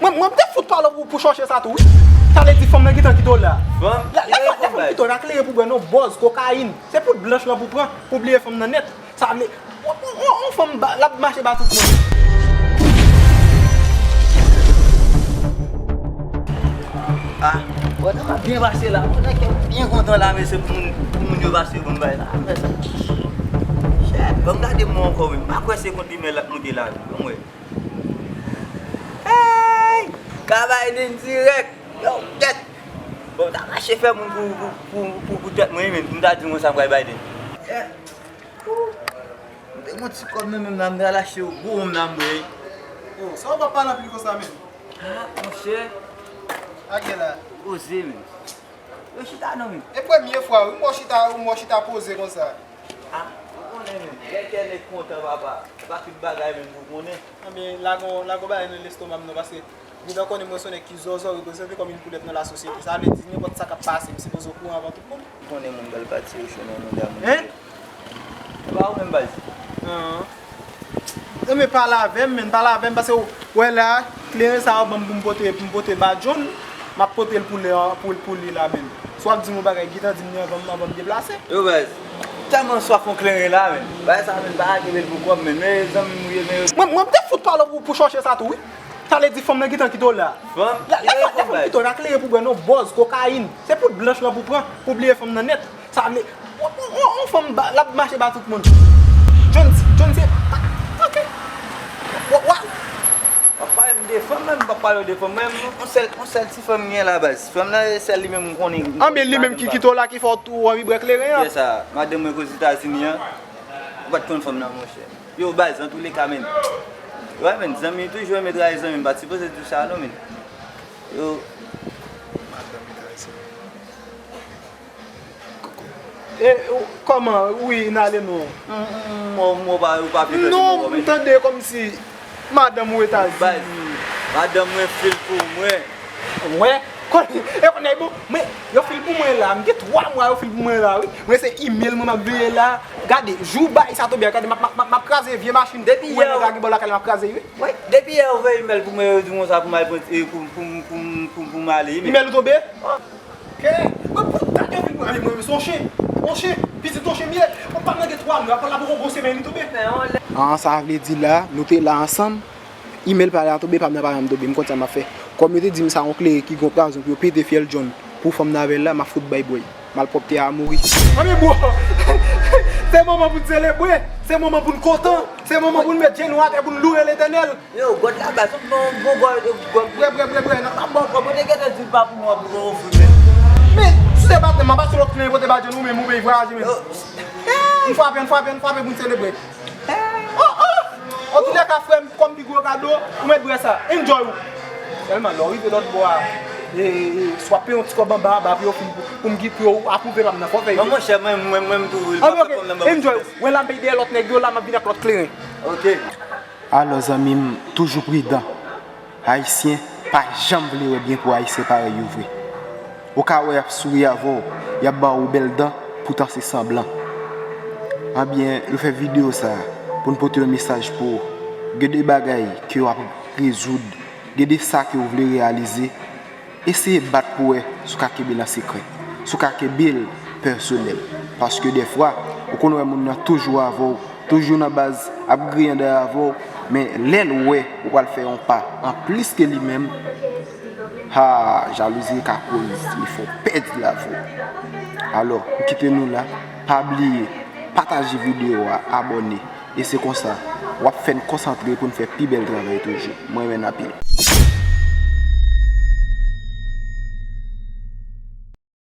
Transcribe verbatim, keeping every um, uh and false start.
Mwen, mwen te fout pale w pou, pou chòche sa tou, wi. Sa vle di fanm nan gentan kite w la. Fanm? La, la, la, la fanm kite w la, kleren pou bwè non, bòz, kokayin. Se poud blanch lan pou pran, pou bliye fanm nan nèt. Sa vle, on, on, on, on fanm ba, l ap mache ba tout moun. Ah, pandan m ap byen pase la, pandan kè m byen kontan la, men se pou moun, pou moun yo pase ban m bay la. Apre sa, shit, ban m gade mwen ankò, men m pa kwè se kont li men l ap moute la, wi, ban m wè. Hey! Ka Biden dirèk! Yo, tèt! Bon, m ta mache fè moun pou, pou, pou, pou, pou tèt mwen, men pou m ta di mwen sa m pral Biden. Yeah. Ooh. M te gon ti kòb nan men m la, m ta al achte yon gwo wonm nan bwè. Oh, sa w pa pale anpil konsa, men. Ah, monchè. Ak la. Poze, men. Yo chita non, men. E premye fwa, wi, m wè w chita, m wè w chita poze konsa. Ah, ou konnen, men. Lè kè nèg kontan, papa. E pa tout bagay, men, pou konnen. Anben, lagon, lagon bagay nan lestoma m non, paske Gouda konnen mwen se yon nèg ki zòzò, reprezante kòm yon poulèt nan lasosyete. Sa vle di, nenpòt sa k ap pase, m sipoze okouran avan tout moun. Ou konnen moun pral pati, yo chonn yon moun damou. Hein? E pa ou menm, baz. An. Enben, pale avè m, men, pale avè m, paske w wè la, kleren sa yo ban m pou m pote, pou m pote ba John, m ap pote l pou li, pou, pou li la, men. Si w ap di m yon bagay, gentan di m li anvan m, anvan m deplase. Yo, baz, tèlman swaf yon kleren la, men. Bagay sa, men, pa kenbe l pou kò m, men, men zanmi m ou ye, men. Mwen, mwen te fout pale w pou, pou chòche sa tou, wi. Sa vle di fanm nan gentan kite w la. Fanm? La, la, la, la fanm kite w la, kleren pou bwè non, bòz, kokayin. Se poud blanch lan pou pran, pou bliye fanm nan nèt. Sa vle, on, on, on, on fanm ba, l ap mache ba tout moun. Jones, Jones, se, ah, ok. Wa, wa. W ap pale m de fanm, men m p ap pale w de fanm. Mwen, yon sèl, yon sèl ti fanm m gen la, baz. Fanm nan, se sèl li menm m konnen. Anben, li menm ki kite w la, ki fè w tou anvi bwè kleren an. Se sa, madanm mwen k Ozetazini an, ou pa t konn fanm nan, monchè. Yo, baz, antouleka, men. Wè, men, zanmi toujou renmen trayi zanmi, m pa t sipoze di w sa, non, men. Yo. Madanm li trayi zanmi. E, ou, kòman? Wi, n ale non. M, m, m, m, ou pa, ou pa vle pèdi mwen, men. Non, m tande kòmsi madanm ou Etazini. Baz, madanm mwen fil pou mwen. Wè, kon, e kounye a, bon, mwen, yo fil pou mwen la. M gen twa mwa yo fil pou mwen la, wi. Mwen se email mwen m ap veye la. Gade, jou bay sa tonbe a, gade, m ap, m ap, m ap, m ap kraze vye machin. Depi yè, ou wè nèg la ki bò lakay la, m ap kraze, wi. Wi, depi yè, ou voye email pou mwen, yo di m konsa pou m al pran, e, pou, pou, pou, pou, pou m ale, wi, men. Email ou tonbe? Kè, mwen pou gade yon fil pou ale, mwen, se yon chen. Yon chen, pitit yon chen m ye. Mwen pa nan gen twa mwa, apre la poko gwo semèn li tonbe. An, sa vle di la, nou te la ansanm, email pa la tonbe, pa m nan pa janm tonbe, m konn sa m ap fè. Kòm yo te di m sa yon kleren ki gon pwazon pou yo pete fyèl John, pou fanm nan avè l la, m ap fout bay bwè. Malpwòpte a mouri. Anben bon, se moman pou n selebre, se moman pou n kontan, se moman pou n met jenou atè, pou n loure Letènèl. Yo, God la baz, ou bon, bon God, God. Bre, bre, bre, bre, nan pa bon. Bon, mwen te gentan di l pa pou mwen, pou mwen ofri, men. Men, si w te bat, m ap achte lòt kleren pou te ba John, ou menm, ou veye vwayaje, men. Yo. N frape, n frape, n frape pou n selebre. Oh, oh! Antouleka, frè m, kòm pi gwo kado, ou mèt bwè sa. Enjoy ou. Sèlman, lè w rive lòt bò a, e, e, e, swa peye yon ti kòb anba, anba, pou yo fin, pou, pou m ki, pou yo apwouve pa m nan fòfè. Non, monchè, mwen, mwen, mwen, m tou, ah, ok, enjoy ou. Wè la, m peye dèyè lòt nèg yo, la, m ap vin ak lòt kleren. Ok. Alò, zanmi m, toujou pridan. Ayisyen pa janm vle wè byen pou Ayisyen parèy yo vre. Ou ka wè y ap souri avè w, y ap ba w bèl dan, poutan se sanblan. Anbyen, yo fè videyo sa a pou n pote yon mesaj pou ou. Gen de bagay ke w ap rezoud, gen de sa ke w vle reyalize, eseye bat pou wè si w ka kenbe l an sekrè, si w ka kenbe l pèsonèl. Paske dèfwa, ou konn wè moun nan toujou avè w, toujou nan baz, ap griyen dèyè avè w, men lè l wè ou pral fè yon pa anplis ke li menm, ha, jalouzi ka koz li fè w pèdi lavi w. Alò, m kite nou la, pa bliye, pataje videyo a, abòne. E se konsa, w ap fè n konsantre pou n fè pi bèl travay toujou. Mwen renmen n anpil.